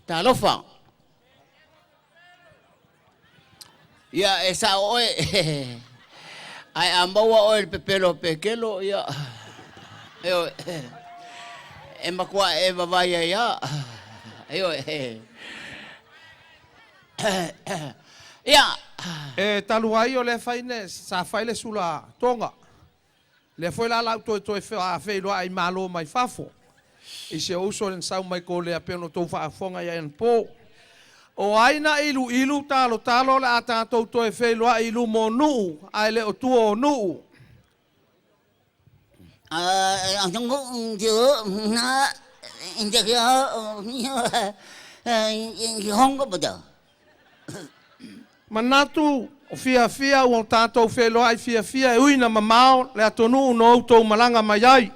Talofa. Ia, e sao oe, ae a maua oe i le pepelo a Pekelo, ia, ioe, e matua e vavai ai lava, ioe. Ia. E talu ai o lea fai sa fai le sula Toga, lea foi la la ou toe faafeiloai i malo mai fafo i si ou uso i le sau mai Korea pei ona outou faafofoga i ai anapo. O ai na iluilu talotalo o le a tatou toe feiloai i luma o nuu ae le o tua o nuu. Manatu o fiafia ua tatou feiloai fiafia e ui ina mamao le atunuu na outou malaga mai ai.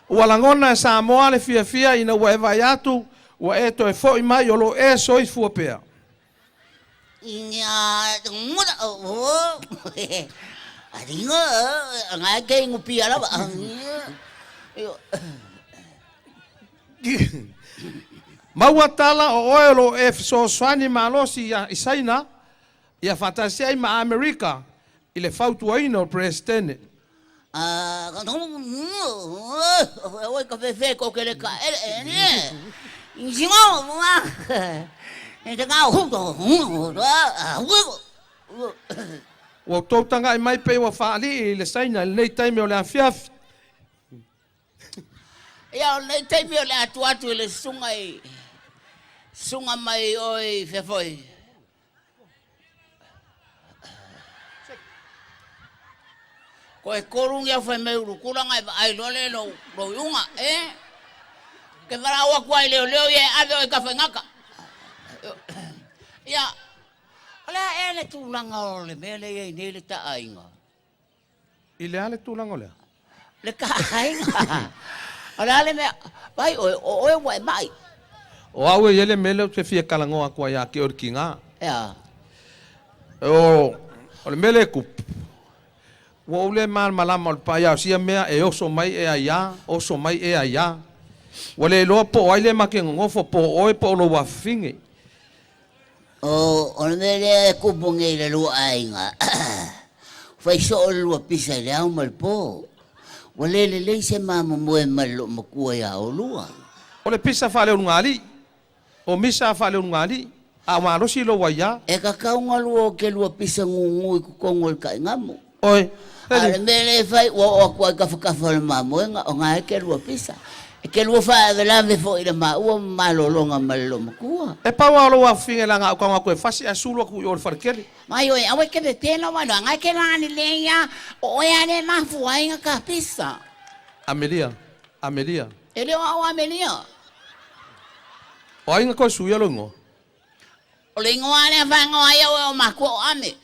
Ua lagona e Samoa le fiafia ina ua e vaai atu ua e toe foi mai o lo o e soifua pea. Maua tala o oe o lo o e fesoasoani malosi i Saina ia faatasi ai ma Amerika i le fautuaina o le Peresetene. Ua outou tagai mai pei ua faalii i le Saina i lenei taimi o le afiafi. Ia, o lenei taimi o le a tuu atu i le susuga i susuga mai oe i fea foi. Ko e kolu ni au fai mai ulu kula ngai vaai loa le lou lou iuga, e. Ke valaau atu ai leoleo ia e ave oe i Tafaigata. Ia, o le a ea le tulaga o le mea lea e i ai nei le taaiga? I le a le tulaga o le a? Le taaiga. O le a le mea, vaai oe, o oe ua e mai. O au e i ai le mea lea ou te fia talanoa atu ai ia te oe i le tiga. E a? O le mea lea e tupu, ua ou le malamalama o le paia o sia mea e oso mai e aiā, oso mai e aiā. Ua le iloa po o ai le make nonofo, po o oe po o lou afafine. O le mea lea e kupu nei i le lua aiga, fai soo le lua pisa i le ao ma le po. Ua le lelei se mamomoe ma le loomatua iā olua. O le pisa faaleulugalii, o misa faaleulugalii, a o malosi lou aiā. E kakau galua o ke lua pisa gugu i totonu o le taigamo. Oi, A o le mea lea e fai, ua oo atu ai tafatafa o le mamoega, o na e ke lua pisa. E ke lua faalavelave foi i le maua ma malologa ma le loomatua. E pau lava o lou afafine leaga au tago atu e fasi ae sulu atu i o i le faletele. Mai oe, aua e ke pepelo wa loa, ngai ke lani le ia, o oe a le mafua ai na ka pisa. Amelia, Amelia. E le o au Amelia. O ai na toe suia lou igoa? O le igoa lea faaigoa ai au e o makua o Ame.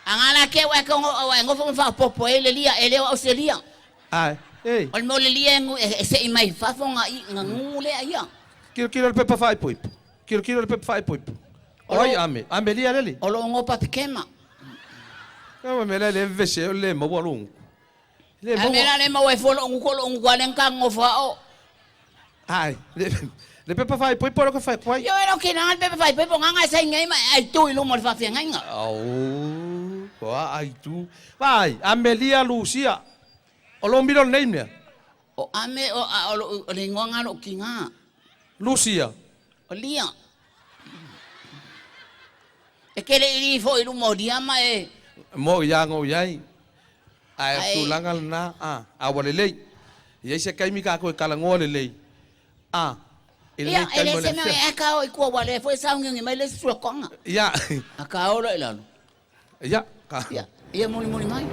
A nga la ke ua e kongo ua e ngofo ma faaopoopo ai le lia, e le o Auselia. Ae, ei. O le mea o le lia e sei mai fafo nga i nga ngu lea ia. Kilokilo le pepa faaipoipo. Kilokilo le pepa faaipoipo. O ai Ame? Amelia lele. O lo o ngopa pekema. Ka mea lea le vevese o le maua lou gutu. Le maua. A mea la le maua e fua lou gutu o lou gutu a le nga ngofo a o. Ai, le pepa faaipoipo lea ka fai atu ai. Ioe lau kina le pepa faaipoipo nga nga saini ai ma e aitu i luma o le faafeagaiga. Au, a aitu. Vaai, Amelia Lucia. O lou middle name lea? O Ame, o, a, o, lou, o le igoa nga lou kina. Lucia. O Lia. E kele ili foi i luma o Lia ma e. Mo ia ngo iai. Ae o tulaga lena, a, a ua lelei. E i ai se taimi tatou e talanoa lelei, a, i lenei taimi o le afiafi. Ia, e le se mea e ka o i tua ua lea foi e sauniuni mai le isi sulakoga. Ia. A ka ola i lalo. Ia, ka. Ia, ia mulimuli mai.